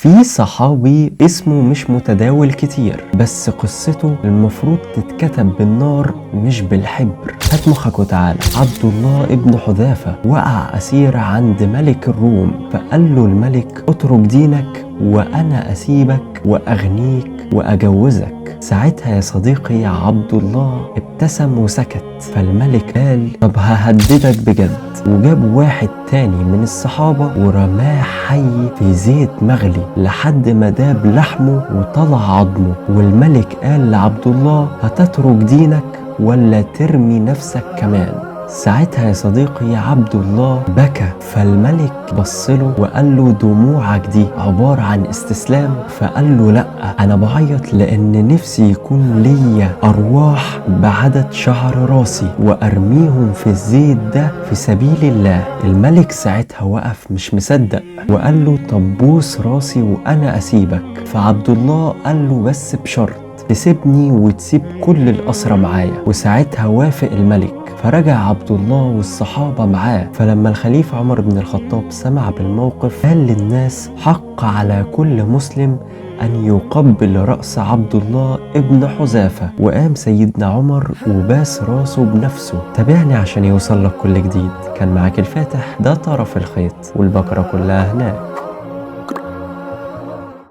في صحابي اسمه مش متداول كتير، بس قصته المفروض تتكتب بالنار مش بالحبر. هات مخك وتعالى. عبد الله ابن حذافة وقع أسير عند ملك الروم، فقال له الملك اترك دينك وأنا أسيبك وأغنيك وأجوزك. ساعتها يا صديقي عبد الله ابتسم وسكت. فالملك قال طب ههددك بجد، وجاب واحد تاني من الصحابة ورماه حي في زيت مغلي لحد ما داب لحمه وطلع عظمه. والملك قال لعبد الله هتترك دينك ولا ترمي نفسك كمان؟ ساعتها يا صديقي عبد الله بكى، فالملك بصله وقال له دموعك دي عبارة عن استسلام؟ فقال له لأ، أنا بعيط لأن نفسي يكون ليا أرواح بعدد شعر راسي وأرميهم في الزيت ده في سبيل الله. الملك ساعتها وقف مش مصدق وقال له طب بوس راسي وأنا أسيبك. فعبد الله قال له بس بشرط، تسيبني وتسيب كل الأسرة معايا. وساعتها وافق الملك، فرجع عبد الله والصحابة معاه. فلما الخليفة عمر بن الخطاب سمع بالموقف قال للناس حق على كل مسلم أن يقبل رأس عبد الله ابن حذافة. وقام سيدنا عمر وباس راسه بنفسه. تابعني عشان يوصل لك كل جديد. كان معاك الفاتح، ده طرف الخيط والبكرة كلها هناك.